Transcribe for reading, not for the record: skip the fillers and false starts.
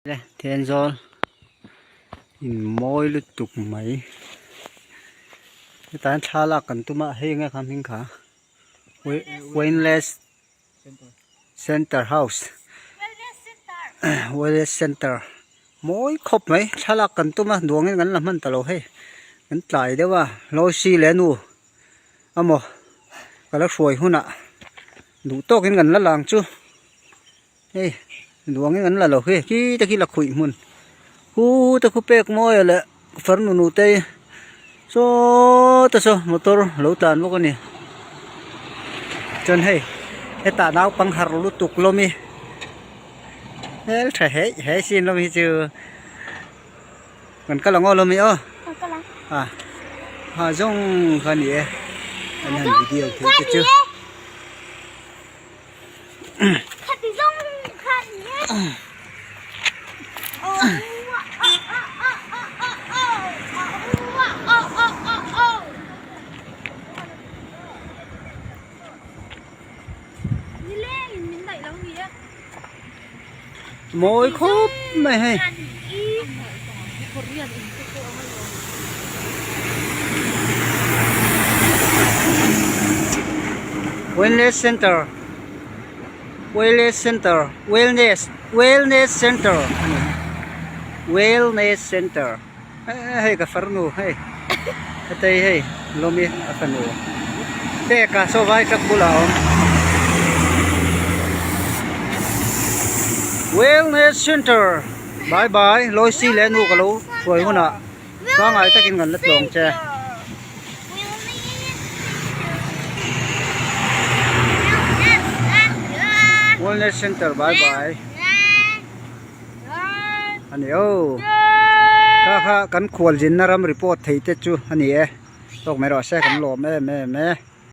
Le Thenzawl in mawi lutuk mai hetah hian thla lak kan tum a hei enge kha hming kha Wellness Center House Wellness Center mawi khawp mai thla lak kan tum a duangin kan la hman ta lo hei kan tlai deuh a Loicy leh a nu amaw ka la hruai hunah duh tawkin kan la lang chu. Hei duangin an la lo khi khi te khi la khuih hmun hu te khu pek mawi leh farnu nute saw te saw motor lo tlan bawk a ni chuan hei hetah naupang harh lutuk lawm hi hmeltha heih he sin lawm hi chu kan kal ang aw lawm hi aw a ha zawng kha a ni e an han video thei te chu. Mawi khawp mai hei. Wellness center wellness center wellness wellness center a ni wellness center hei ka farnu hei hetei hei lawmi a fanu peka saw vai truck bulah a awm wellness center bye bye Loicy leh nu ka lo hruai hunah pangai takin kan la tlawng che. Wellness center bye bye a ni aw kha kha kan khualzinna ram report thei te chu a ni e tawk mai rawh se kan lawm em em e.